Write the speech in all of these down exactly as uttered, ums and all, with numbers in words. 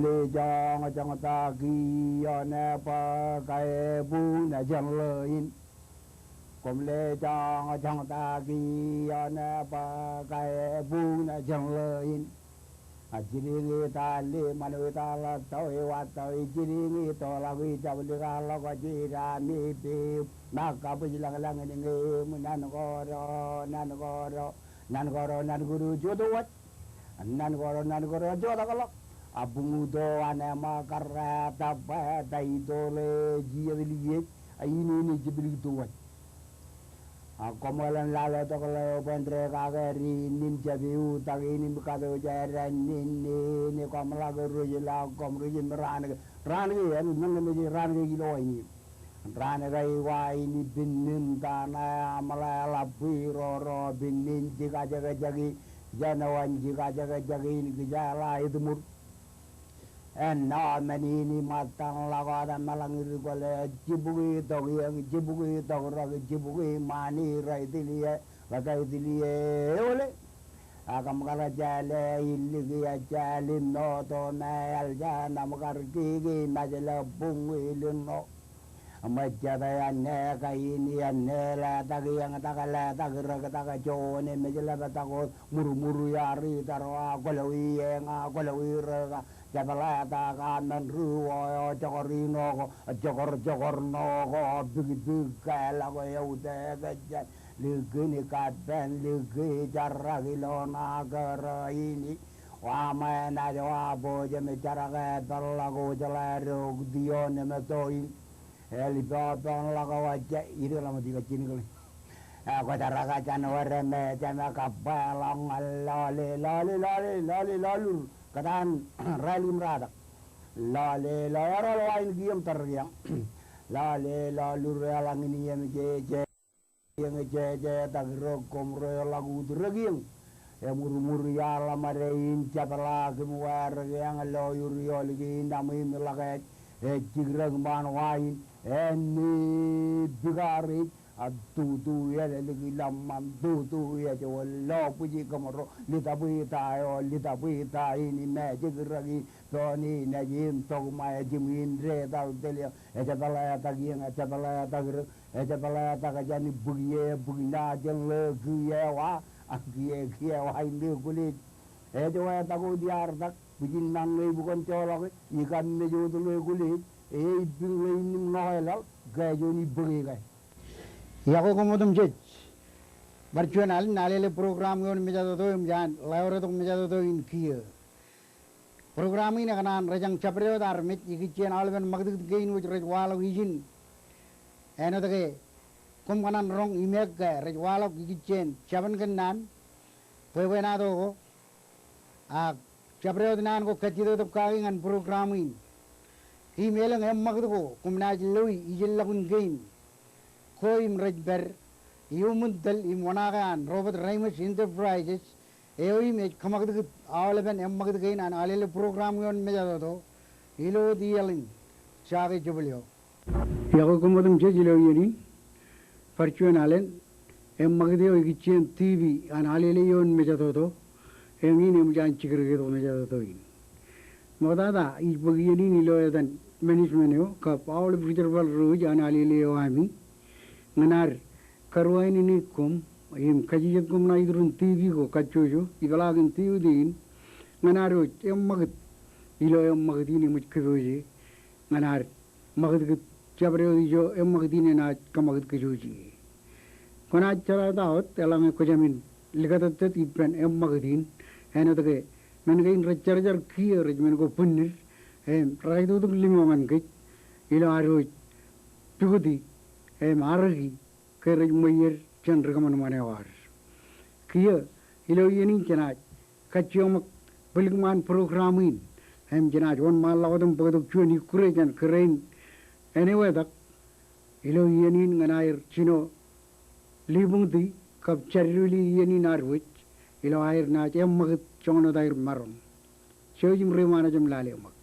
Lejoñjoñ ta kiiō ṇe bwe kaebuñ jān ḷeo in. Koṃ lejoñjoñ ta kiiō ṇe bwe kaebuñ jān ḷeo in. A jidiñ i ta ḷe, ṃanwe ta ḷe, tọwe wa tọwe, jidiñ i toḷọk i jabdikḷọk, jidaṃ i piip, ṃōk kabwij lañlañ in ñe im, naan kōto, naan kōto, naan kōto, naan kōto, jota waj. Naan kōto, naan kōto, jotakḷọk. A buñ uto an ṃōk karreetak bwe ta itoḷe jijet liej, a in in jibliktok waj. A koṃeḷeḷe lale tok ḷeo bwe en dekake ri in im jab iutak in im kate eo jera in in in koṃ ḷak rej ḷak koṃ rej im raan ke, raan ke, en meñe mejān raan ke ilo in in. Raan ke eo wa in ipin in ta ṇe aṃ ḷe ḷap bwe roro pin in jikajekjek i jān eo an jikajekjek in kijeḷā etmur. Āinwōt men in iṃōttan ḷọk wōt eṃṃan ḷọk ri kwōle jibukwi tok iiō, jibukwi tok rōk, jibukwi ṃaan i rej tiliō, rej tiliō eole. Ak kōṃ kar jeḷā illik iiō jeḷā limno to me eḷ jān aṃ kar kiki mejle buñ ilin ṇo. Ṃōj jet eo āinwōt kain eo āinwōt letak iiō, tak letak rōk, tak juon emōj ḷaptak wōt, murmur iar itar wa kwōlo iiō ña kwōlo rōk, jab letak amen ri eo, jokor ino ko, jokor jokor ino ko, bikbik ke ḷọk eo eutiej jān likin kappān, likin jarak ilo ṇa kōrā in. Wa ṃōj naaj wa bōjām jar ke peḷḷọk wōj ḷe rōk tion im toin. Eḷ ippān ḷọk wōj, ireḷọk ṃōk ikajjien kile. Ā, kwōjarrak jān wōr im ejāme kabbweḷọk ñan lale, lale, lale, lale, lalur. Kōtaan rālik im ratak. Lale, lale, eroḷọk wa in kiiō im tar kiiō. Lale, lalur, eḷaññe in iiō im jeje. Iiō im jeje, tak rōk koṃ ro ḷọk ut rōk iiō. Emurmur iaḷ ṃade in jepḷaak im wārik eañ lo ur iolik in aṃ im ḷak ej, ej jikrōk ṃaan wa in, āinwōt bikaar ej, a tutu elōñ ḷọk ṃaan, tutu ej wōn lo bwij kōṃro, litap ita eo, litap ita in im ej jikrōk in, pein in ej im tok ṃae jimwin detal teliō, ejepḷe etak iiō, ejepḷe etak rōk, ejepḷe etak jān bwiki e, bwiki ṇa jān ḷe kiiō wa, a kiiō, kiiō wa in ḷe kulej. Ej wātak wōt iar tak, bwijin ṃōk ñe ibukwōn joḷọk, ikam mej wōt ḷe kulej, e ipping ḷe in im ṇo eḷaḷ, ke juon ibōke ke. Iọkwe koṃ otemjej. Bar juon alen, Alele program ioon mejatoto im jān ḷeo retok mejatoto in kiiō. Program in ekōṇaan rejañ jabdewōt armej ikijjien aolepen ṃakūtkūt kein wōj rej waḷọk ijin. Āinwōt ke koṃ kōṇaan roñ im eok ke rej waḷọk ikijjien jabōn kōnnaan, bwebwenato ko, ak jabdewōt naan ko kajjitōk kake ñan program in. Im elōñ eṃṃakūt ko koṃ naaj loi ijellọkun kein ko im rej pād iuṃwin tōl im wōṇaake an Robert Reimers Enterprises, eo im ej kōṃakūtkūt aolepen eṃṃakūt kein an Alele program ioon mejatoto ilo wōt iaḷ in, Jake Jebel eo. Iọkwe koṃ otemjej ilo iien in. Bar juon alen, eṃṃakūt eo ikijjien TV an Alele ioon mejatoto, eñin eṃōj an jikrōk tok mejatoto in. Ṃoktata, ij bōk iien in ilo etan management eo kab aolep ri jerbal ro wōj an Alele eo ami, ñan ad karuwainene koṃ im kajijet koṃ ṇa iturin TV ko kajjojo, ipeḷaakin Tiuti in, ñan ad wōj eṃṃakūt ilo eṃṃakūt in eṃōj kōpooje ñan ad ṃakūtkūt jabdewōt ijo eṃṃakūt in enaaj kōṃakūt kōjwōj ie. Kwōnaaj jerata wōt eḷaññe kwō jāmin likatōttōt ippān eṃṃakūt in, āinwōt ke men kein rej jarjar kiiō rej men ko bwinnid, im rej aikuj tok limoñan kōj, ilo ad wōj pukoti, im ariki, ke rej ṃweied jān ri kōṃanṃan eo ad. Kiiō, ilo iien in jenaaj kajjioñ ṃōk bōlik ṃaan program in, im jenaaj wōnṃaanḷọk wōt im bōktok juon ikkure jān kōrā in āne wātak, ilo iien in ñan aer jino libuñti kab jadwōjli iien in ad wōj, ilo aer naaj eṃṃakūt joñan wōt aer maroñ. Jouj im reiṃaan aō jab lale ṃōk.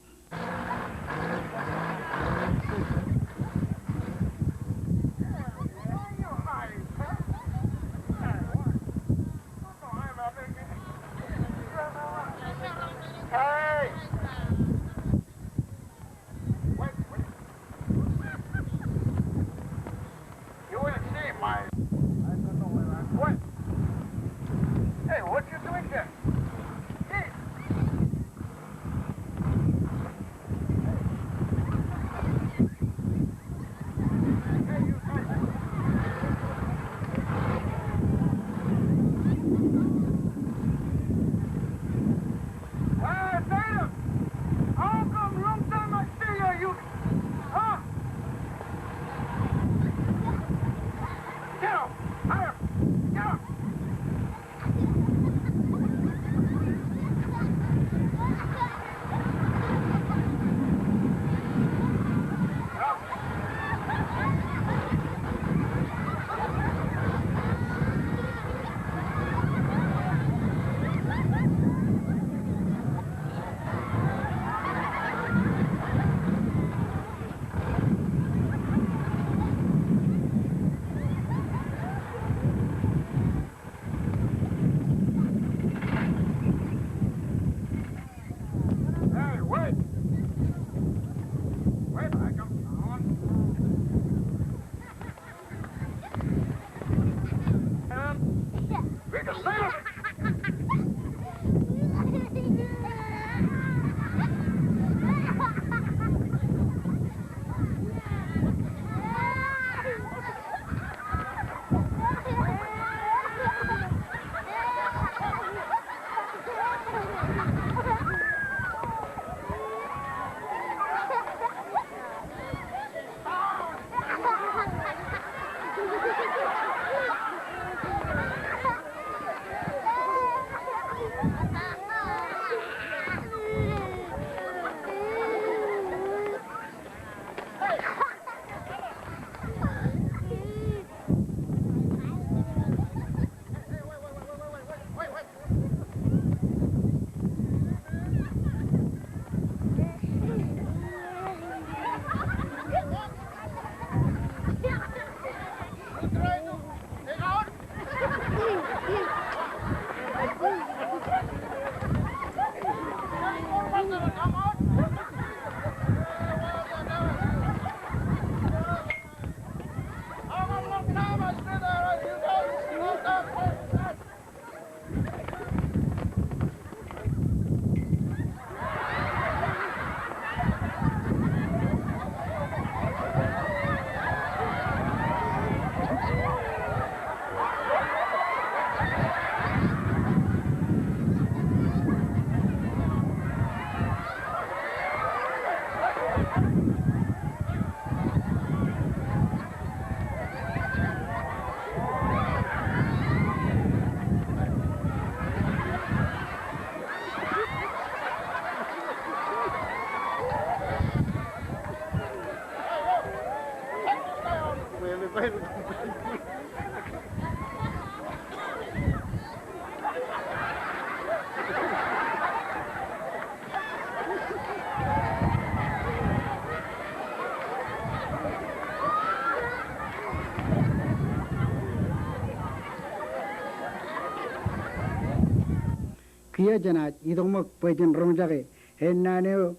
kiiō jenaaj itok ṃōk bwe jen roñjake ennaan eo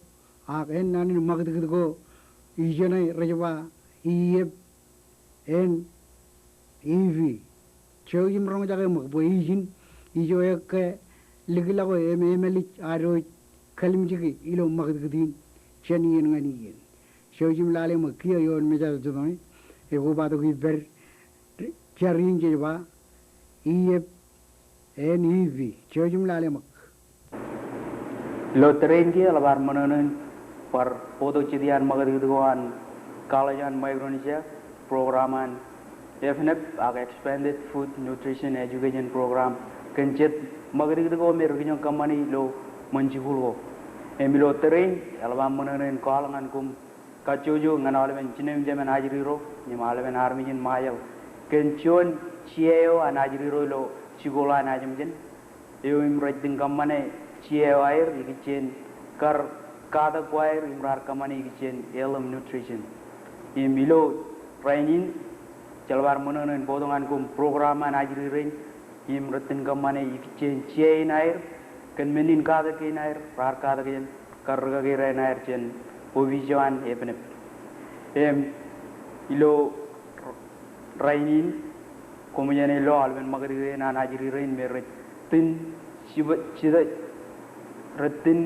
ak ennaan in ṃakūtkūt ko ijeṇe rej ba E F and E P. Jouj im roñjake ṃōk bwe ijin ijo ekkā likḷọk eo im emalij ad wōj kallimjeki ilo ṃakūtkūt in jān iien ñan iien. Jouj im lale ṃōk kiiō ioon mejād jetoṇe, ekobatok ippād jar in jej ba E F and E P. Jouj im lale ṃōk. Ilo tōre in kiiō eḷap ad ṃōṇōṇō in bar bōktok jet iaan ṃakūtkūt ko an College on Micronesia, program an EPNEP ak Expanded Food Nutrition Education Program kōn jet ṃakūtkūt ko me ri kijoñ kōṃṃani ilo ṃōn jikuuḷ ko. Im ilo tōre in eḷap aṃ ṃōṇōṇō in call ñan koṃ kajjojo ñan aolepen jinem jemān ajri ro im aolepen armej in Ṃajeḷ kōn juon jea eo an ajri ro ilo jikuuḷ an ajmōjin eo im rej itōn kōṃṃane jea eo aer ikijjien kar katak ko aer im raar kōṃṃane ikijjien Elim Nutrition. Im ilo rainin jeḷap ad ṃōṇōṇō in bōktok ñan koṃ program an ajri rein im rej itōn kōṃṃane ikijjien jea in aer kōn men in katak kein aer raar katak jān kar rūkaki rein aer jān opiij eo an EPNEP. Im ilo rainin koṃ jenaaj lo aolepen ṃakūtkūt in an ajri rein me rej itōn jiba, jita, rej itōn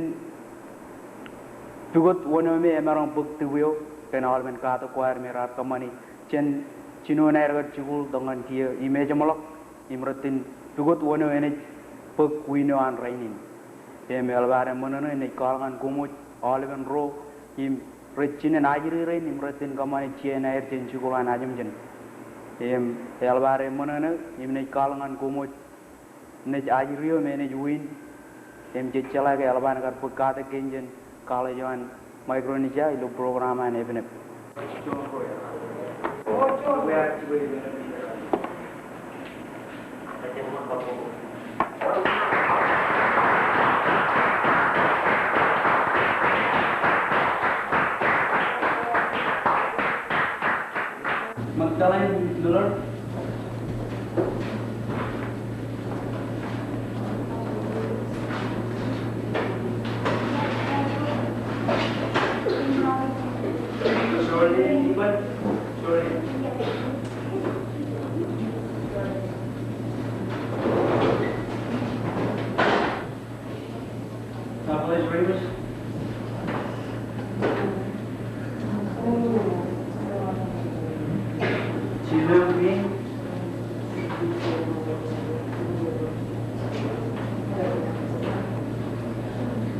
pukot wōn eo me emaroñ bōk tūb eo kōn aolepen katak ko aer me raar kōṃṃani jān jinoin aer kar jikuuḷ tok ñan kiiō im ejeṃḷọk im rej itōn pukot wōn eo enaaj bōk wiin eo an rainin. Im eḷap ad ṃōṇōṇō in naaj call ñan koṃ wōj aolepen ro im rej jinen ajri rein im rej itōn kōṃṃane jea in aer jān jikuuḷ an ajmōjin. Im eḷap ad ṃōṇōṇō im naaj call ñan koṃ wōj naaj ajri eo me enaaj win im jej jeḷā ke eḷap an kar bōk katak kein jān College on Micronesia ilo program an EPNEP. Magdalene Miller. Kapolej Rivas. Jillian Green.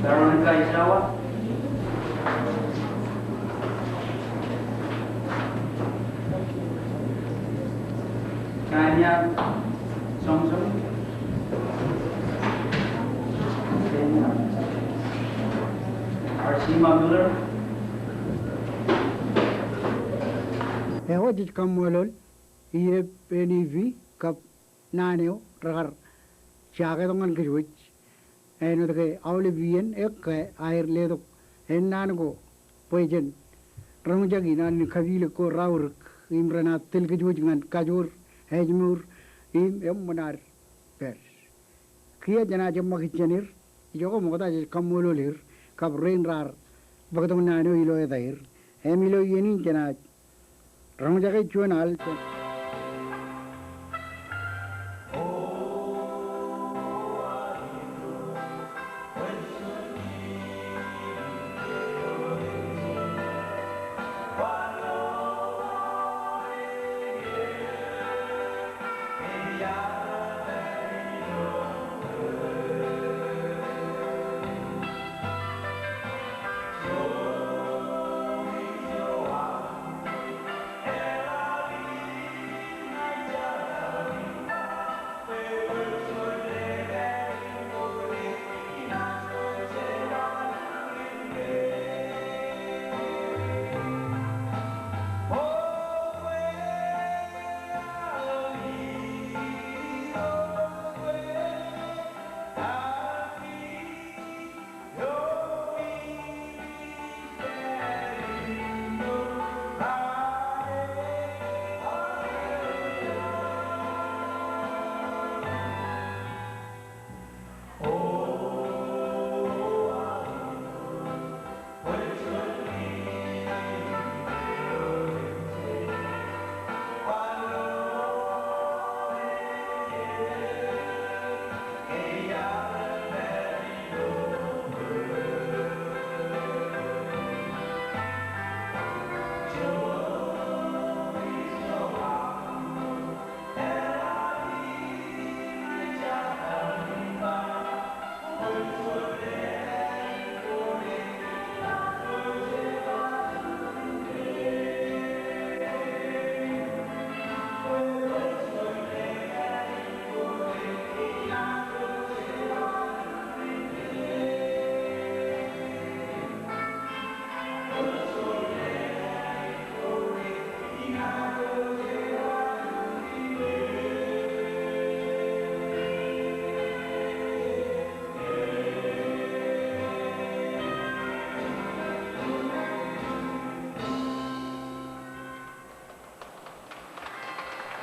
Veronica Isawa. Tanya Johnson. Arsima Miller. Eo jej kaṃṃoolol E F and E P kab naan eo rekar jaketok ñan kōjwōj. Āinwōt ke aolep iien ekkā aer letok ennaan ko bwe jen roñjake naan in kapilōk ko raorōk im renaaj tōl kōjwōj ñan kajoor, ājmour im eṃṃan ad pād. Kiiō jenaaj eṃṃakūt jān er, ijoko ṃokta jej kaṃṃoolol er kab rein raar bōktok naan eo ilo etaer. Im ilo iien in jenaaj roñjake juon al jān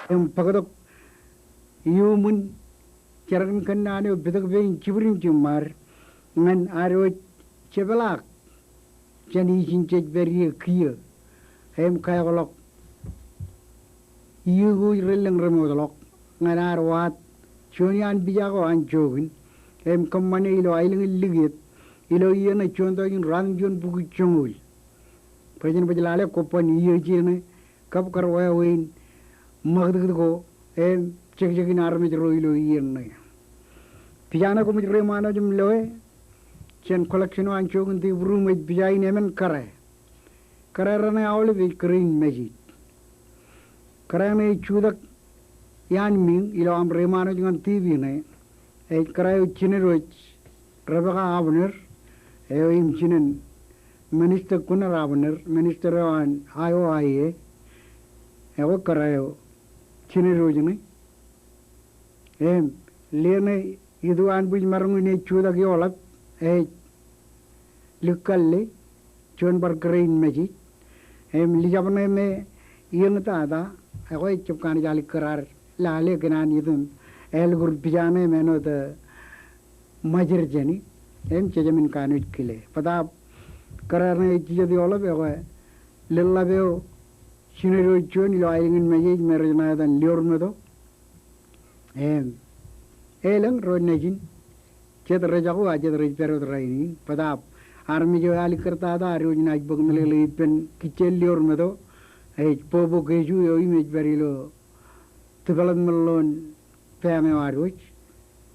im bōktok iuṃwin jerkān kōnnaan eo pitōk pein jibwidin jiṃṃaad ñan ad wōj jepḷaak jān ijin jej pād ie kiiō im kaokḷọk iiō ko rej lōñ remootḷọk ñan ad waad juon iaan pija ko an jookin im kōṃṃane ilo aelōñ in likiep ilo iiō ṇe juon tọujin ruatimjuon bukwi joñoul. Bwe jen baj lale kobban iiō jeṇe kab kar wāween ṃakūtkūt ko im jekjekin armej ro ilo iien ṇe. Pija ṇe koṃij reiṃaanḷọk im loe jān collection eo an jookin tebruum ej pija in emān kōrā. Kōrā raṇe aolep ej kōrā in message. Kōrā ṇe ej jutak iaan miiñ ilo aṃ reiṃaanḷọk ñan tebruum ṇe ej kōrā eo jined wōj Rebecca Abner eo im jinen Minister Gunnar Abner, Minister eo an I O I A. Ekwe kōrā eo jined wōj ṇe. Im leeṇe itok an bwij maroñ in ej jutak ioḷap ej likkalle juon bar kōrā in message. Im lijab ṇe me iiō ṇe tata ekwe ejjab kanooj alikkar ad lale kōn an item ālikur pija ṇe im āinwōt ṃajir jāni im jejāmin kanooj kile. Bōtaab kōrā ṇe ej jijet ioḷap ekwe leḷḷap eo jined wōj juon ilo aelōñ in message me rej ṇa etan Liurmeto. Im elōñ ro nejin jet rejako a jet rej pād wōt rainin. Bōtaab armej eo ealikkar tata ad wōj naaj bōk meḷeḷe ippān kijjien Liurmeto ej Bobo Keju eo im ej pād ilo development loan bank eo ad wōj.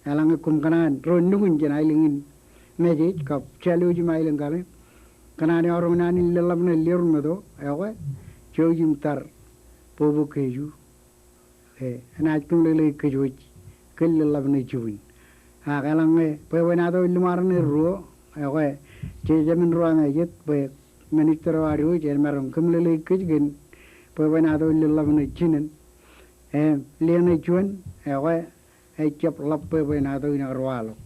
Eḷaññe koṃ kōṇaan ro nukun jān aelōñ in message kab jālwōj im aelōñ kaṇe kōṇaan eọroñ naan in leḷḷap ṇe Liurmeto ekwe jouj im tar Bobo Keju. Ke enaaj kōmeḷeḷeik kōj wōj kōn leḷḷap ṇe jibwin. Ak eḷaññe bwebwenato in ḷōṃaro ṇe ruo ekwe jejāmin ruwamāejet bwe minister eo ad wōj en maroñ kōmeḷeḷeik kōj kōn bwebwenato in leḷḷap ṇe jinen. Im leeṇe juon ekwe ejjab ḷap bwebwenato in ak ruwaḷọk.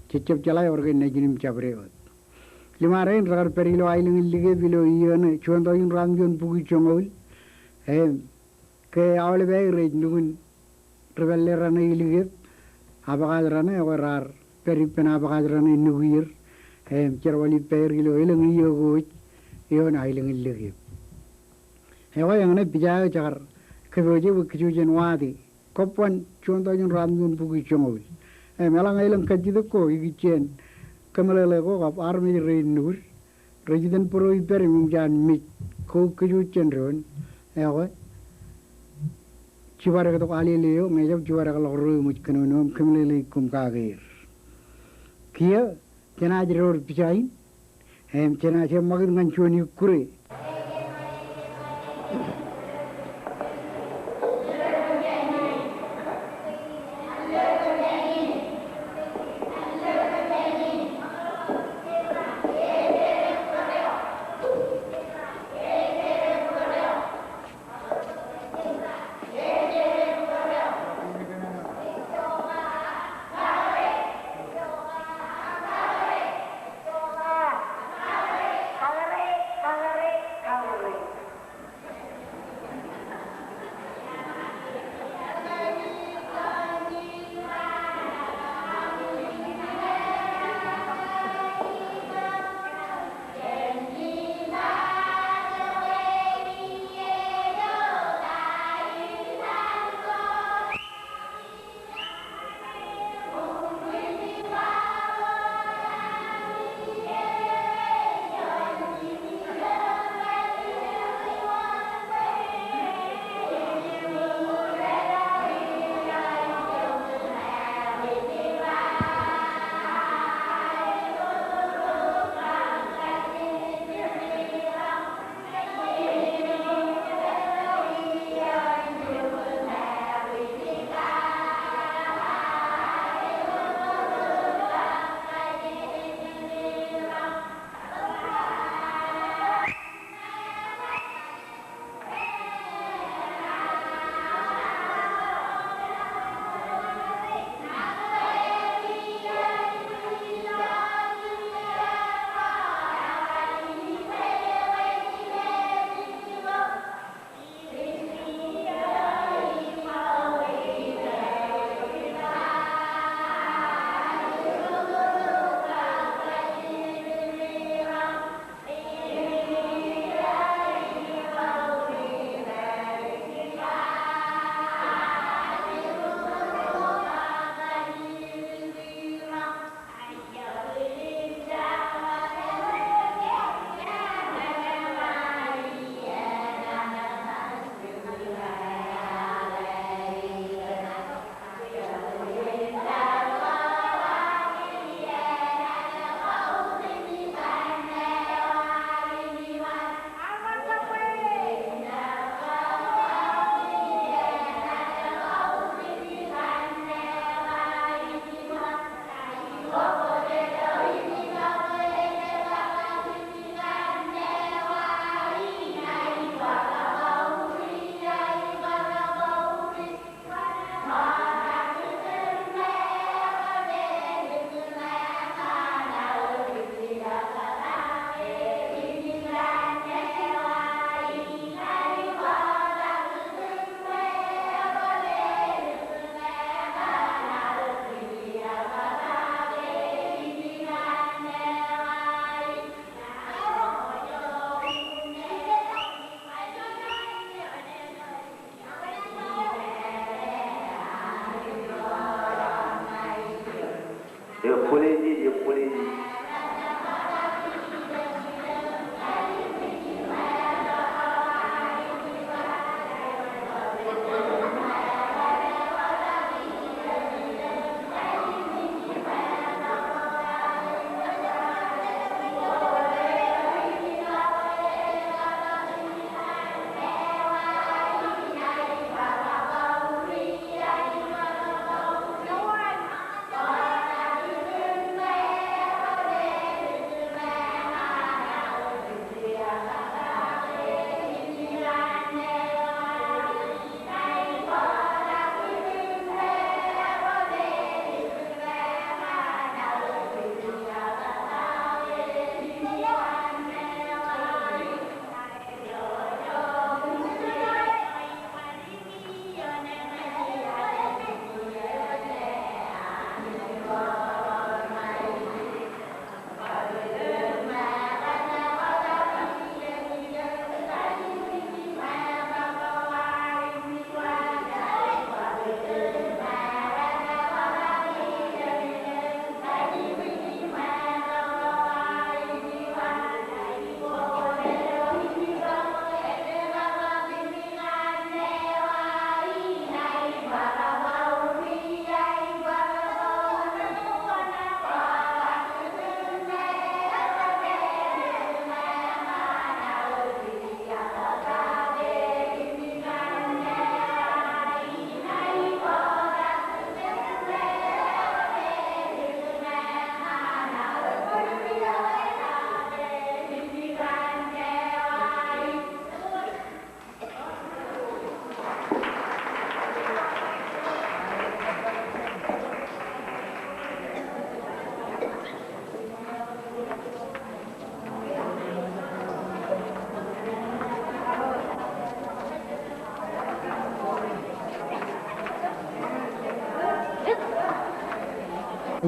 Jejjab jeḷā ewōr ke nejin im jabdewōt. Ḷōṃaro in rekar pād ilo aelōñ in likiep ilo iiō ṇe juon tọujin ruatimjuon bukwi joñoul. Im ke aolep aer ej nukun ri-pālle raṇe ilikiep, abōkaj raṇe ekwe raar pād ippān abōkaj raṇe nukier im jerbal ippāer ilo elōñ iiō ko wōj ioon aelōñ in likiep. Ekwe eñṇe pija eo jekar kōpooje bwe kōj wōj jen waati kobban juon tọujin ruatimjuon bukwi joñoul. Im eḷaññe elōñ kajjitōk ko ikijjien kōmeḷeḷe ko kab armej rein nukud rej iten būro ippād im eṃōj an mej ko kōj wōj jān doon ekwe jibadektok alele eo ñe ejab jibadekḷọk ro eṃōj kōnono im kōmeḷeḷeik koṃ kake er. Kiiō jenaaj door pija in im jenaaj eṃṃakūt ñan juon ikkure.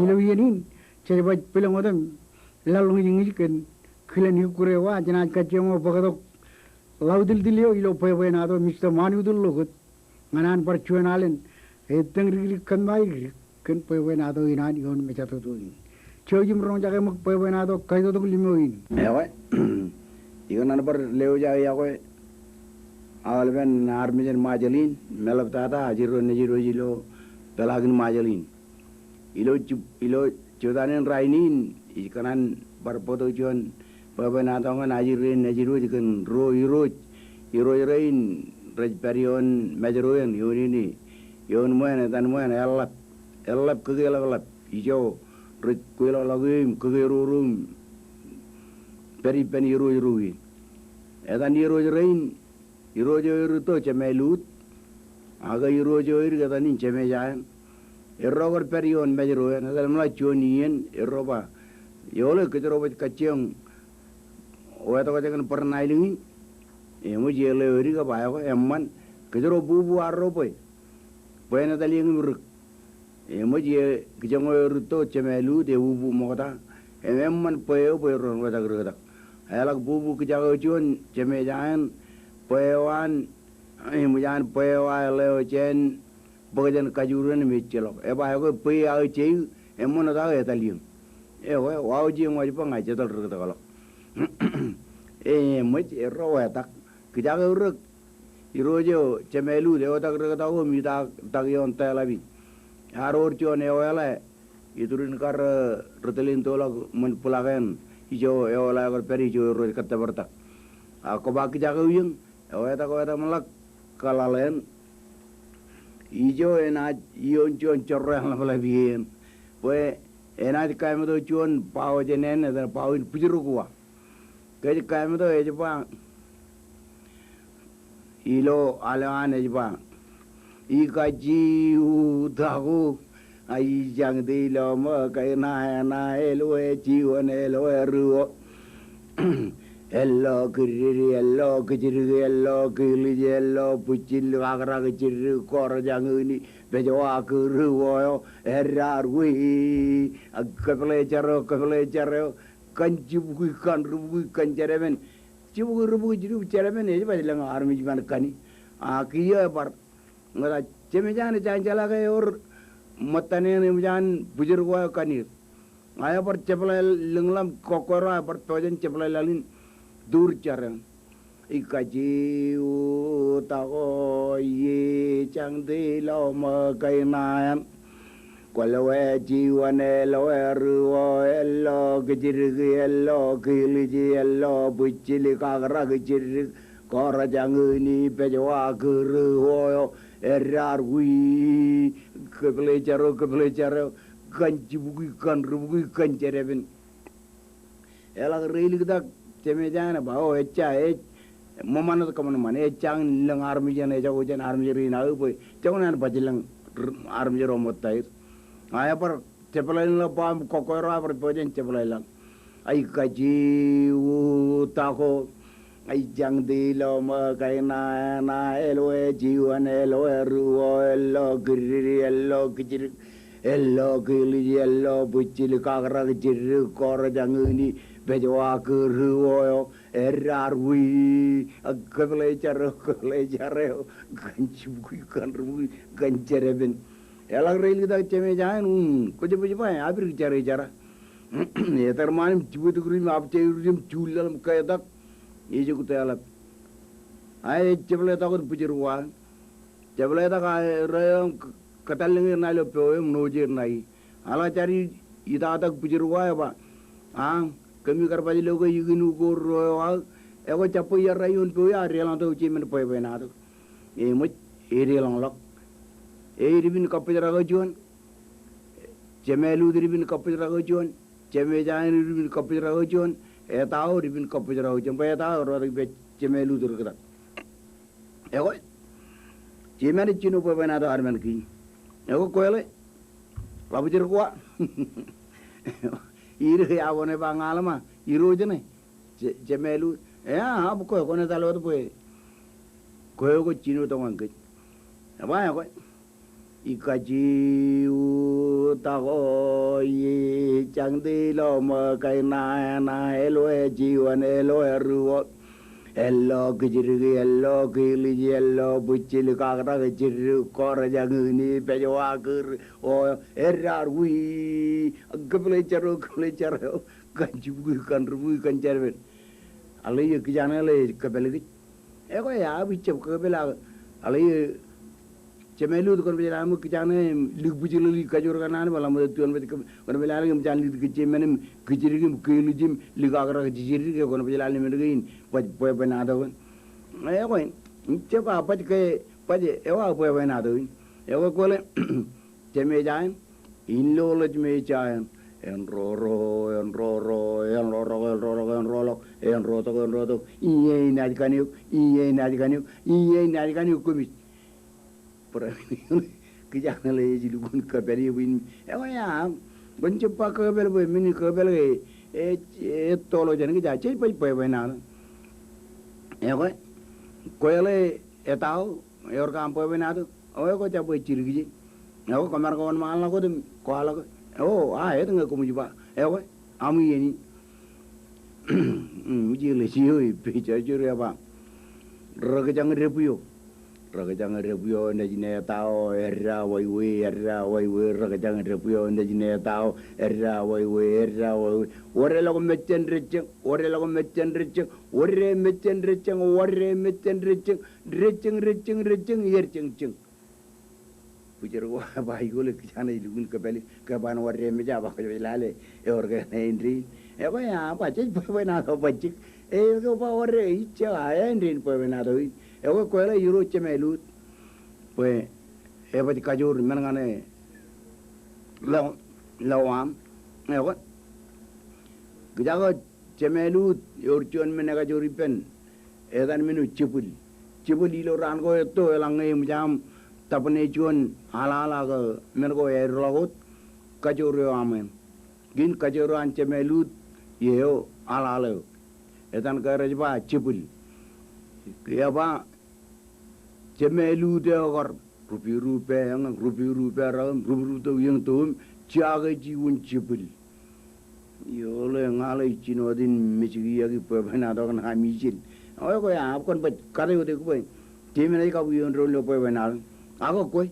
Ilo iien in, jej baj pilōñ otem laḷ ñijñij kōn kilen ikkure eo, ak jenaaj kajjioñ bōktok ḷautiltil eo ilo bwebwenato, Mista Ṃanutu Lokot, ñan an bar juon alen ettōñ dikdik kōmmae dikdik kōn bwebwenato in an ioon mejatoto in. Jouj im roñjake ṃōk bwebwenato kaitoktok limo in. Ewe, ikōṇaan bar lewōj aō yokwe aolepen armej in Ṃajeḷ in, meḷeḷe tata ajri ro nejid wōj ilo peḷaakin Ṃajeḷ in. Ilo jib-, ilo jibtaan in rainin, ikōṇaan bar bōktok juon bwebwenato ñan ajri ro nejid wōj kōn ruo irooj. Irooj rein rej pād ioon Mājro eṇ, ioon eo, ioon ṃweo eṇ, etan ṃweo eṇ, eḷap, eḷap kōkeḷapḷap. Ijo rej kweḷọkḷọk eō im kōkeruo im pād ippān irooj ruo in. Etan irooj rein, irooj eo erūtto Jemālut, ak irooj eo edik etan in Jemejā eṇ. Erro kar pād ioon Mājro eṇ, etal ṃōṇōṇō juon iien, erro ba, eoḷe kōjro baj kajjioñ wetok ijekōn bōran aelōñ in. Eṃōj, eoḷe eo edik ej ba, eokwe, eṃṃan, kōjro bubu arro bwe, bwe en etal iien im rik. Eṃōj, e, kijoñ eo erūtto Jemālut, ebubu ṃokta im eṃṃan bwe eo bwe erro en wetak riktak. Eḷak bubu kijak eo juon Jemejā eṇ, bwe eo an, eṃōj, an bwe eo aō ḷeo jān bōk jān kajoor eṇ im ejjeḷọk. Eba, eokwe, bwe aō jeik, eṃṃan wōt aō etal iien. Eokwe, wāween jeik ñan ej ba ña ij etal riktakḷọk. Eṃōj, erro wetak. Kijak eo rik, irooj eo Jemālut, eotak riktak eo im itaak tak ioon tōḷap in. Ear wōr juon eoḷā, iturin kar, e, ri tōl in toḷọk ṃōn bwilak eṇ, ijo eoḷā eo kar pād, ijo erro rej kōttōpar tak. Ak koba kijak eo iien, ewetak, ewetak ṃōḷak kōḷaḷ eṇ. Ijo enaaj ioon juon jorrāān ḷapḷap iien. Bwe enaaj kaemeto juon bao jān eṇ, etan bao in Bwijirkua. Kōj kaemeto ej ba, ilo al eo an ej ba, ikajiu tako, a ijañte ilo ṃōk aer ṇae, ṇae elwe, jiwōn elwe, ruo. Ello kiddidi, ello kijdik, ello kiilij, ello bwijjil, kakrak jidik, kor jañini, pejwa kūr, uoio, eddar wii, ak kōpḷe jar eo, kōpḷe jar eo, kōn jibukwi, kōn ribukwi, kōn jedepen. Jibukwi, ribukwi, jidik, jedepen, ej baj lōñ armej iban kani. A kiiō ebar. Ñe ta, Jemejā eṇ ej jañin jeḷā ke ewōr ṃōttan eṇ eṃōj an Bwijirkua eo kanier. Ak ebar jepḷae lōñḷọk, kọkkure eo ebar pojak in jepḷae laḷ in tuur jar eṇ. Ikajiu tako, ijañte ilo ṃōk aer ṇae. Kwōlwe, jiwōn elwe, ruo, ello kijdik, ello kiilij, ello bwijjil, kakrak jidik, kor jañini, pejwa kūr, uoio, eddar wii, kōpḷe jar eo, kōpḷe jar eo, kōn jibukwi, kōn ribukwi, kōn jedepen. Eḷak reiliktak Jemejā eṇ eba, o, ejja, ej, ṃōṃan wōt kōṃanṃan, ejja ñan lōñ armej eṇ, ejako jān armej rein aō bwe joñan an baj lōñ r-, armej ro ṃōttaer. A ebar jepḷae lōñḷọk bao im kọkkure eo ebar pojak in jepḷae laḷ. Ikajiu tako, ijañte ilo ṃōk aer ṇae, ṇae elwe, jiwōn elwe, ruo, ello kiddidi, ello kijdik, ello kiilij, ello bwijjil, kakrak jidik, kor jañini, pejwa kūr, uoio, eddar wii, ak kōpḷe jar eo, kōpḷe jar eo, kōn jibukwi, kōn ribukwi, kōn jedepen. Eḷak reiliktak Jemejā eṇ, um, kwōj baj ba, abrik jar eo jar. Eter ṃaan im jibwe tikūr im abjaiur im juullaḷ im ketak, ej joktok tōḷap. A ej jepḷae tok wōt Bwijirkua. Jepḷae tok, a, erro eo kōtallōñ er ṇae ilo peo eo im ṇooje er ṇae. Eḷak jar eo itak tak Bwijirkua eo eba, a, kōmij kar baj lo ke ikin ukoor ro eo aō, ekwe jab bwe iar ṇae ioon peo eo, a deḷọñtok ijin men bwebwenato. Eṃōj, edeḷọñḷọk. Ej dipin kabbōjrak eo juon. Jemālut dipin kabbōjrak eo juon. Jemejā eṇ dipin kabbōjrak eo juon. Etao dipin kabbōjrak eo juon. Bwe etao erro tok ippān Jemālut riktak. Ekwe, ij men jino bwebwenato ad men kein. Ekwe, kwōjeḷā, ḷap Bwijirkua. Ide iọkwe ṇe ba ña ḷōṃa, irooj ṇe, Je-, Jemālut. Ea, a, bwe kwe, kwōn etal wōt bwe kwe, kwe jino tok ñan kōj. Eba, ekwe. Ikajiutakoi, jañti lo ṃōk kain ṇa eṇ, eloe jiwān, eloe ruo. Elo kijiriki, elo kiilij, elo bwijil, kakrak, jidik, kōrjañin, pejwa, kūr, o, erraar, wii, kōpeḷḷe jero, kōpeḷḷe jero, kanjibukwi, kanrubukwi, kanjerbal. Aḷe eo kijaṇe ḷe ej kōpeḷḷọk. Ekwe, aō ijjab kōpeḷḷọk. Aḷe eo Jemālut, kwōn baj lale ṃōk kijaṇe im lik bwijilōk, lik kajoor kaṇ an, bwe ḷak ṃōttan juon baj kōpeḷḷọk. Kwōn baj lale im jab lik kōjjien men im kijiriki im kiilij im lik kakrak jijidik, kwōn baj lale men kein baj bwebwenato kōn. Ekwe, ijjab, a baj ke, baj eo aō bwebwenato in. Ekwe, kwōle Jemālut eo an, in lo ḷōjmālut eo an. Enroro, enroro, enrorok, enrorok, enroḷọk, enrotok, enrotok. Iien inaaj kanniōk, iien inaaj kanniōk, iien inaaj kanniōk kōmij. Barāinwōt kijaṇe ḷe ej lukkuun kōpeḷḷọk bwe in. Ekwe, aō, kwōn jab ba kōpeḷḷọk bwe men in kōpeḷḷọk e, e, ettoḷọk jān kōj, a jej baj bwebwenato. Ekwe, kwōle etao, ewōr kōn bwebwenato. O, ekwe, jab bwe jidik ije. Ekwe, kwōmaroñ ke wōnṃaanḷọk wōt im kwaḷọk. O, a, etke ñe koṃij ba. Ekwe, aṃ iien in. Im, ije ḷe eo ej pejjorjor eo eba. Rekjañ debwio. Rekjañ debwio nejin etao, edda waiwe, edda waiwe, rekjañ debwio nejin etao, edda waiwe, edda waiwe. Wōdeḷọk mejān dejjañ, wōdeḷọk mejān dejjañ, wōde mejān dejjañ, wōde mejān dejjañ, dejjañ, dejjañ, dejjañ, erjañ jañ. Bwijor ko eba ikoḷ e kijaṇe ej lukkuun kōpeḷḷọk, ke ban wōde mejān, ba kwōj baj lale ewōr ke ṇe āindein. Ekwe, a, ba jej bwebwenato bajjek. E, ke ba wōde, ijjab, a, āindein bwebwenato in. Ekwe, kwōle Irooj Jemālut bwe ebaj kajoor men kaṇe ḷọk, ḷọk aṃ. Ekwe, kōjak Jemālut, ewōr juon men ekajoor ippān. Etan men eo jebwil. Jebwil ilo raan ko etto eḷaññe eṃōj aṃ tabōne juon aḷaḷ ak men ko eaerḷọk wōt, kajoor eo aṃ eṇ. Kein kajoor eo an Jemālut eo aḷaḷ eo. Etan ke rej ba jebwil. Eba Jemālut eo kar, rupirupe eñin, rupirupe raṇ, rupirupe to iien to im, jakeji wōn jebwil. Eo ḷe ña ḷe ij jino wōt in mejkiaki bwebwenato kōn ami ijin. Ekwe, a, kwōn baj kate wōt eok bwe, jemen ej kab iien doon ilo bwebwenato. Ak kwe.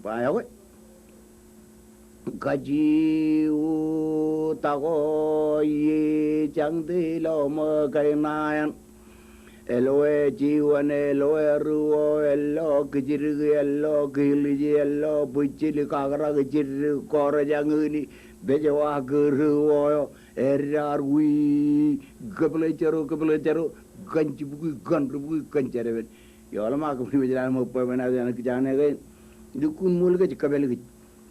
Ba ekwe. Kajiutakoi, jañti lo ṃōk kain ṇa eṇ. Eloe jiwān, eloe ruo, elo kijiriki, elo kiilij, elo bwijil, kakrak, jidik, kōrjañin, pejwa, kūr, o, eddaar, wii, kōpeḷḷe jero, kōpeḷḷe jero, kanjibukwi, kanrubukwi, kanjerbal. Eḷaññe kōmij baj lale ṃōk bwebwenato eṇ kijaṇe ke, lukkuun ṃool kōj, kōpeḷḷọk kōj.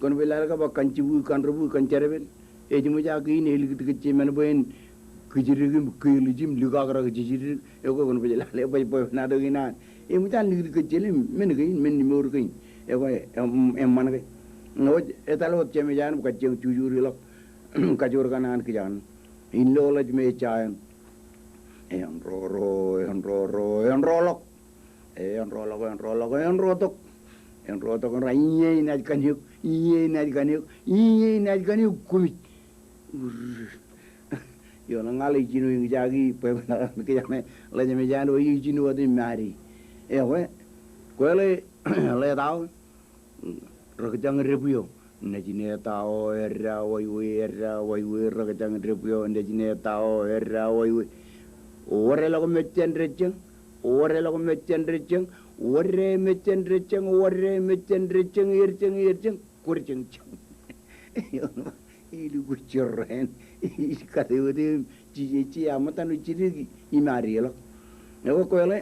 Kwōn baj lale ke ba kanjibukwi, kanrubukwi, kanjerbal. Ej ṃōj aō kein elikūt kōj jān men bwe en kijiriki im kiilij im likakrak jijidik. Ekwe, kwōn baj lale baj bwebwenato in an. Eṃōj an likūt kōj jān men kein, men in mour kein. Ekwe, em, eṃṃan ke. Eo, etal wōt Jemālut eo an im kajjioñ jujuuḷọk kajoor kaṇ an kijaṇe. In lo ḷōjmālut eo an. Enroro, enroro, enroḷọk. Enroḷọk, enroḷọk, enrotok. Enrotok, enro, iien inaaj kanniōk, iien inaaj kanniōk, iien inaaj kanniōk kōmij. Eo ḷe ña ḷe ij jino eñjake bwebwenato kijaṇe ḷōjmālut eo an, eo ij jino wōt im made. Ekwe, kwōle ḷe etao. Rekjañ debwio nejin etao, edda waiwe, edda waiwe, rekjañ debwio nejin etao, edda waiwe. Wōdeḷọk mejān dejjañ, wōdeḷọk mejān dejjañ, wōde mejān dejjañ, wōde mejān dejjañ, erjañ, erjañ, kwōrjañ jañ. Ilukkuun jorrāān, ij kate wōt im, jije, jije, a, ṃōttan jidik im adeḷọk. Ekwe, kwōle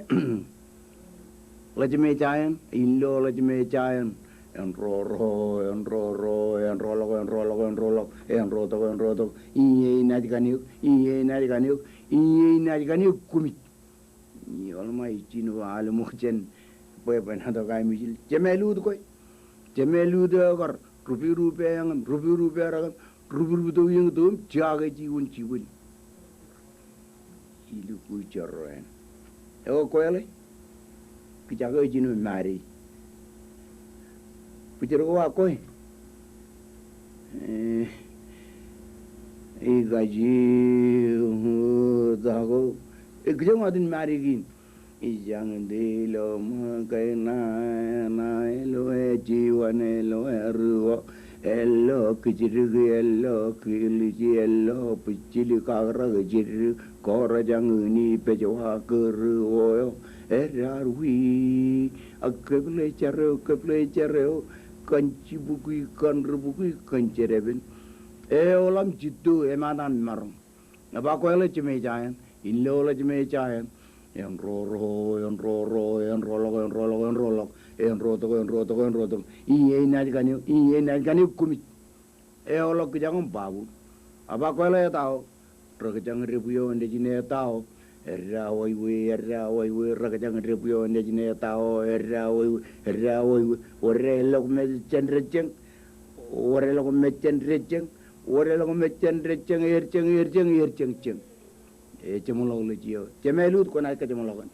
ḷōjmālut eo an, in lo ḷōjmālut eo an. Enroro, enroro, enroḷọk, enroḷọk, enroḷọk, enrotok, enrotok. Iien inaaj kanniōk, iien inaaj kanniōk, iien inaaj kanniōk kōmij. Eḷaññe ij jino aḷ ṃōk jān bwebwenato ko ami ijin. Jemālut kwe. Jemālut eo kar, rupirupe eñin, rupirupe raṇ, rupirupe to iien to im, jakeji wōn jibwil. Ilukkuun jorrāān. Ekwe, kwōle. Kōjak eo ij jino made. Bwijir ko wa kwe. Eh, ikaji, uh, tako. Ikijjien wōt in mārekin. Ijañin te ilo ṃōkaina, ṇa ilo ejiwañ, ilo eruo, ilo kijdik, ilo kilij, ilo bwijil, kakrak, jiddik, kōrjañ, inij, pejwa, kōruo eo, edaar, wii, ak kōple jar eo, kōple jar eo, kōn jibukwi, kōn ribukwi, kōn jedepen. Eoḷaṃ jitto, emaat an maroñ. Eba kweḷe jemejaen, in lo ḷe jemejaen. Enroro, enroro, enroḷọk, enroḷọk, enroḷọk, enrotok, enrotok, enrotok. Iien ej kaṇe, iien ej kaṇe kumi. Eoḷọk kijañ im babu. Eba kweḷe etao. Rekjañ debwi eo nejin etao. Edda waiwe, edda waiwe, rekjañ debwi eo nejin etao. Edda waiwe, edda waiwe. Wōr elọk mejān dejjeñ. Wōr elọk mejān dejjeñ. Wōr elọk mejān dejjeñ, erjeñ, erjeñ, erjeñ, jeñ. Ejeṃḷọk ḷọk eo. Jemeḷọk kwōnaaj kajeṃḷọkin.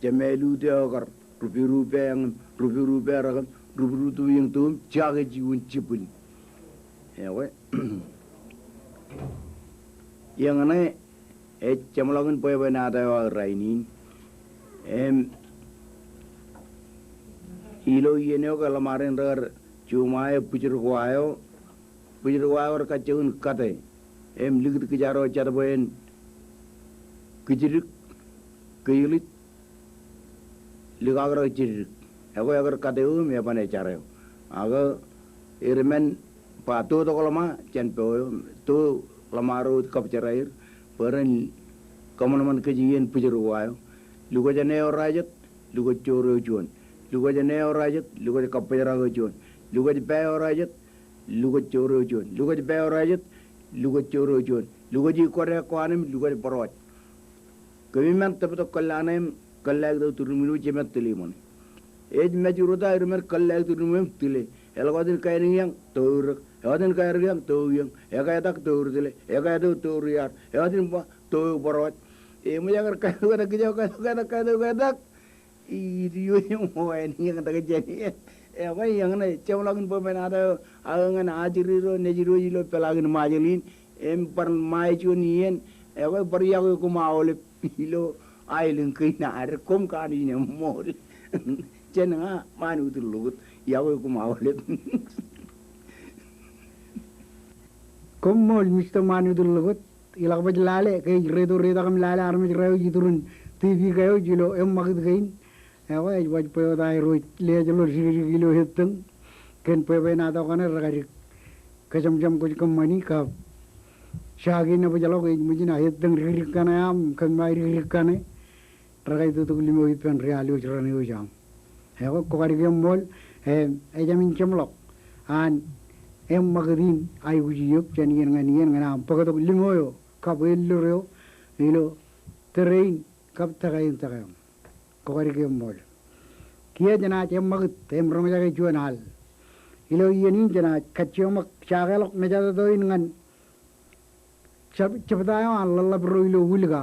Jemeḷọk eo kar, rupirup eañ im, rupirup erak im, rupirup tubieñ tōm, jake jiwin jibwin. Ekwe. Eñṇe, ejeṃḷọkin bwebwenato eo aō rainin. Im, ilo iien eo ke ḷōṃarein rekar juṃae bwijir ko aō, bwijir ko aō kar kajjioñ in kate. Im likūt kijaar eo jatbwe en kijdik, kilij, likakrak jiddik. Ekwe ekar kate eo im eban ejar eo. Ak ri men ba to tokḷọk ṃa jān po eo, to ḷōṃaro kab jeraer, bwe ren kōṃanṃan kōj iien bwijir ko aō. Lukwōj jān eo rajet, lukwōj joor eo juon. Lukwōj jān eo rajet, lukwōj kabbōjrak eo juon. Lukwōj pā eo rajet, lukwōj joor eo juon. Lukwōj pā eo rajet, lukwōj joor eo juon. Lukwōj ikkode ko an im lukwōj bōrwōj. Kōmij men tōptok kōllaane im kōllaik tok turin im ilo jemed tile ṃōṇe. Ej mej rota ri men kōllaik turin im tile. Eḷak wōt in kaenikiañ, to rōk. Ewōt in kaerkiañ, to iiōñ. Ekaetak, to ri tile. Ekaeto, to ri iar. Ewōt in ba, to bōrwōj. Eṃōj ekar kaetok, kaetok, kaetok, kaetok, kaetok, kaetok. Ij iiō ṃōk āinwōt iiō tok jān iien. Ekwe eñṇe, jeṃḷọkin bwebwenato eo aō ñan ajri ro nejid wōj ilo peḷaakin Ṃajeḷ in. Im bar ṃae juon iien, ekwe bar yokwe koṃ aolep ilo aelōñ kein ad, koṃ kanooj in eṃṃool. Jān ña Ṃanutūr Lukot, yokwe koṃ aolep. Koṃṃool, Mister Ṃanutūr Lukot. Ilọk baj lale, ke ej reto retak im lale armej raeo iturin TV kaeo ilo eṃṃakūt kein. Ekwe ej baj bwe wōt aer wōj leej ḷọk dikdik ilo ettōñ. Kōn bwebwenato kaṇe rekar kōjamjam kwōj kōṃṃani kab jake nebōjḷọk ej ṃōj in ettōñ dikdik kaṇe aṃ kōmmae dikdik kaṇe. Rekar tōtok limo ippān rial wōj raṇ wōj aṃ. Ekwe kwō kar ke eṃṃool, im, ejāmin jeṃḷọk an eṃṃakūt in aikuj eok jān iien ñan iien ñan aṃ bōktok limo eo kab ellor eo ilo tōre in kab tōke in tōke aṃ. Kwō kar ke eṃṃool. Kiiō jenaaj eṃṃakūt im roñjake juon al. Ilo iien in jenaaj kajjioñ ṃōk jakeḷọk mejatoto in ñan jab-, jebta eo an ḷōḷḷap ro ilo Wilka.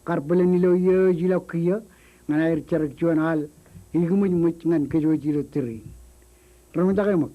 Kar bōlen ilo iiō eo ej ilọk kiiō ñan aer jar juon al ikiṃōjṃōj ñan kōj wōj ilo tōre in. Roñjake ṃōk.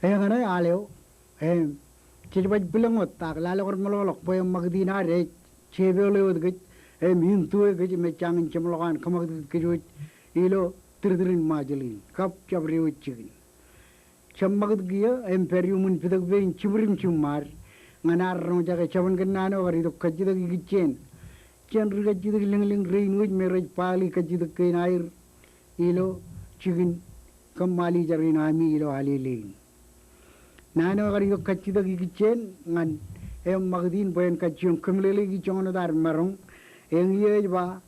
Eñṇe al eo, im, jej baj bwilōñ wōt ak lale kar meḷọkḷọk bwe eṃṃakūt in ad ej jepeḷe wōt kōj, im, into e kōj im ej jañin jeṃḷọk an kōṃakūt kōj wōj ilo tūrtūrin Ṃajeḷ in kab jabdewōt jikin. Jeṃṃakūt kiiō im pād iuṃwin pitōk pein jimdim jiṃṃaad ñan ad roñjake jabōn kōn naan eo kar itok kajjitōk ikijjien jān ri kajjitōk lōñlōñ rein wōj me rej bali kajjitōk kein aer ilo jikin kōṃṃani jar in ami ilo Alele in. Naan eo kar itok kajjitōk ikijjien ñan eṃṃakūt in bwe en kajjioñ kōmeḷeḷeiki joñan wōt ad maroñ, eñin ej ba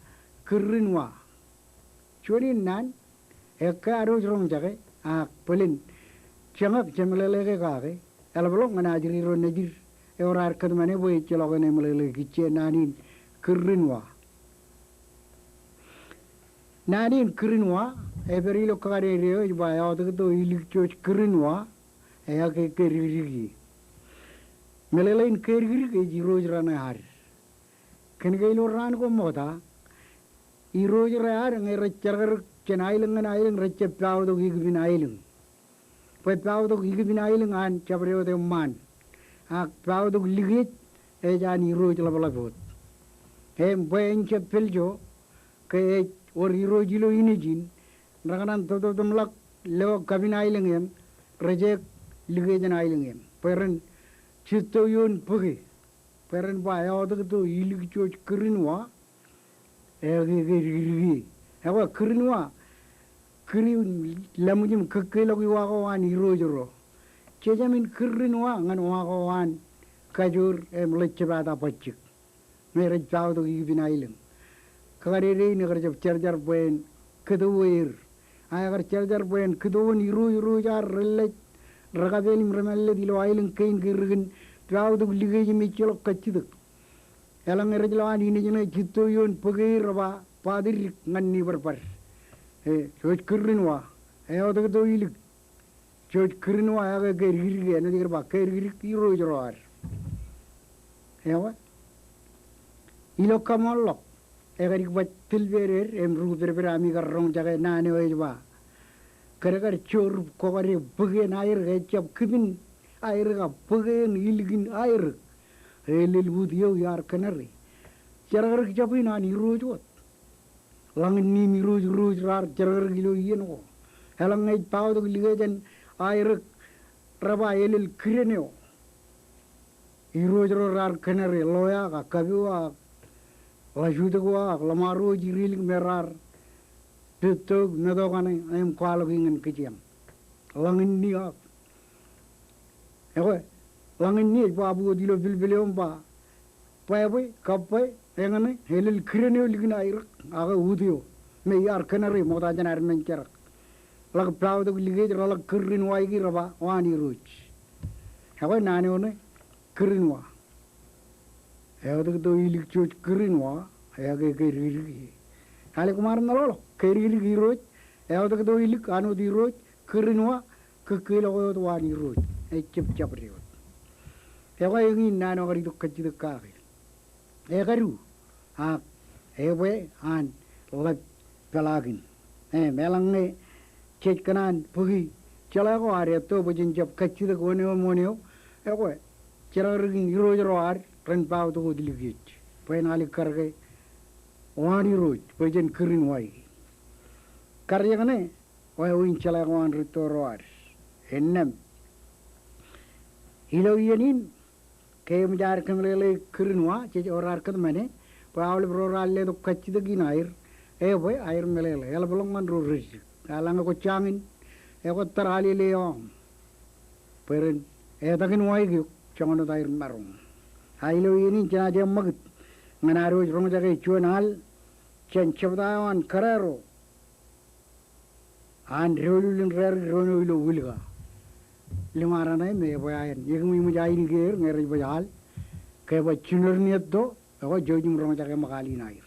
Kūrin Wa. Juon in naan, ekkā ad wōj roñjake, ak bōlen, jeñak jemeḷeḷe ke kake, eḷapḷọk ñan ajri ro nejid ewōr ad kōtmāne bwe ejjeḷọk en emeḷeḷe ikijjien naan in Kūrin Wa. Naan in Kūrin Wa, epād ilo kakade eo ej ba, eọtōktō ilik joj Kūrin Wa, eañ ke kedikdik ie. Meḷeḷein kedikdik ej irooj raṇe ad. Kōnke ilo raan ko ṃokta, irooj ro ad ñe rej jerkakdik jān aelōñ ñan aelōñ rej jab paotok ikipin aelōñ. Bwe paotok ikipin aelōñ an jabdewōt eṃṃaan. Ak paotok likej ej an irooj ḷapḷap wōt. Im bwe en jab peljo ke ej wōr irooj ilo inij in, rekōṇaan tōptōptemḷọk lo kapin aelōñ eṇ, rejek likej in aelōñ eṇ. Bwe ren jitto ioon bōke. Bwe ren ba eọtōktō ilik joj Kūrin Wa, eañ ke kedikdik ie. Ekwe Kūrin Wa, kūr in lōmwij im kōkkeḷọk iwa ko an irooj ro. Jejāmin Kūrin Wa ñan wa ko an kajoor im ḷōjjepata bajjek. Me rej paotok ikipin aelōñ. Kakadede in ekar jab jarjar bwe en kōto er. A ekar jarjar bwe en kōto wōn irooj irooj ad relej, rekapeel im remālōtlōt ilo aelōñ kein ke ri kōn paotok likej im ejjeḷọk kajjitōk. Eḷaññe rej lo an inij ṇe jitto ioon bōke er reba bōtōk ñan nibadbad. E, joj Kūrin Wa, eọtōktō ilik joj Kūrin Wa, eañ ke kedikdik, āinwōt kar ba kedikdik irooj ro ad. Ewe, ilo kaṃoolḷọk, ekadik baj tilped ed im rūpedped ami kar roñjake naan eo ej ba, kōdkad jorūp kokade bōk in aerōk, ejjab kipin aerōk ak bōk in ilikin aerōk. Elel ut eo iar kōnare. Jerkakdik jab in an irooj wōt. Ḷañinni im irooj irooj raar jerkakdik ilo iien ko. Eḷaññe ej paotok likej in aerōk reba elel kiden eo. Irooj ro raar kōnare ḷoeak ak kapiwa ak ḷajutak wa ak ḷōṃaro jidik me raar pettook meto kaṇe im kwaḷọk iñin kijeañ. Ḷañinni ak Ekwe, ḷañinni ej ba bwe wōt ilo pilpil eo im ba, bwebwe, kab bwe, eñṇe, elel kiden eo likin aerōk, ak ut eo, me iar kōnare ṃokta jān ad men jerak. Ḷak paotok likej, reḷak Kūrin Wa iki reba, waan irooj. Ekwe, naan eo ṇe, Kūrin Wa. Eọtōktō ilik joj Kūrin Wa, eañ ke kedikdik ie. Ālikin ṃaan meḷọkḷọk, kedikdik irooj, eọtōktō ilik, āinwōt irooj, Kūrin Wa, kōkkeḷọk wōt waan irooj, ejjab jabdewōt. Ekwe eñin naan eo kar itok kajjitōk kake. Ekadu, ak ebwe an ḷap peḷaakin. Im, eḷaññe jej kōṇaan bōki jeḷā ko ad etto bwe jen jab kajjitōk wōn eo im wōn eo. Ekwe, jerkakdik in irooj ro ad ren paotok wōt likej. Bwe en alikkar ke waan irooj, bwe jen Kūrin Wa. Kar eñṇe, wāween jeḷā ko an rūtto ro ad. Innām. Ilo iien in, ke eṃōj ad kōmeḷeḷe Kūrin Wa, jej ewōr ad kōtmāne, bwe aolep ro raar letok kajjitōk in aer, ebwe aer meḷeḷe, eḷapḷọk ñan ro rej jik. Eḷaññe kwōj jañin, ekwe tar Alele eo aṃ. Bwe ren etakin wa eok, joñan wōt aer maroñ. A ilo iien in jenaaj eṃṃakūt, ñan ad wōj roñjake juon al, jān jebta eo an kōrā ro, an doulul in rārik doon eo ilo Wilka. Limara ṇe me ebwe aer, eñin eṃōj ainikier ñe rej baj al. Ke baj jilur in etto, ekwe jouj im roñjake ṃōk al in aer.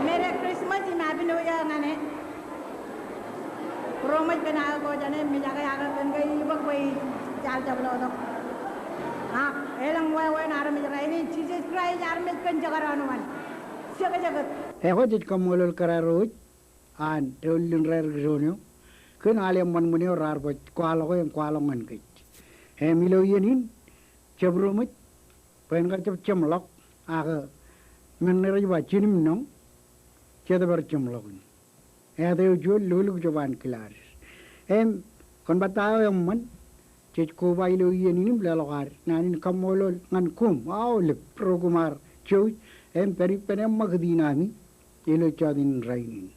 Merry Christmas im Happy New Year ñan e. Būroṃōj kōn aō kōjeañ im mijak e, ak kōn ke ij bōk bwe ij jaḷ jab lo tok. Ak elōñ wāween armej rainin, Jisōs Kraist armej kōn jekdọọn wōn. Jekjek. Ekwe jej kaṃṃoolol kōrā ro wōj an doulul in raar kijoon eo kōn aolep ṃanṃan eo raar baj kwaḷọk e im kwaḷọk ñan kōj. Im ilo iien in, jab būroṃōj bwe en kar jab jeṃḷọk, ak men ṇe rej ba jin im noñ, jet bar jeṃḷọk in. Āt eo juon lolukjab an kilaad. Im kwōn bar ta eo eṃṃan, jej koba ilo iien in im leḷọk ad naan in kaṃṃoolol ñan koṃ aolep ro koṃ ar jouj im pād ippān eṃṃakūt in ami ilo jọteen in rainin.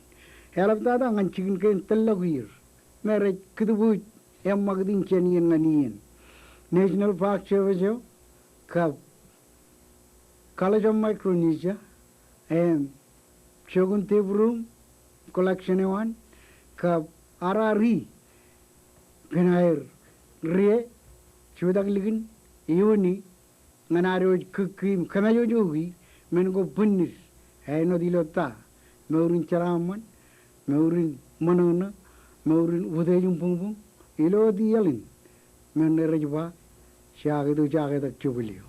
Eḷaptata ñan jikin kein tōllọk iiō me rej kūtbuuj eṃṃakūt in jān iien ñan iien. National Park Service eo, kab College of Micronesia, im jokun tebūroṃ collection eo an, kab R R E, kōn aer rie jutak likin iuuni ñan ad wōj kūkkii im kōmājojoki men ko bwinnid āinwōt ilo ta, mour in jeraaṃṃan, mour in ṃōṇōṇō, mour in utiej im buñbuñ, ilo tijeḷin men ṇe rej ba jaketo jaketak jubili eo.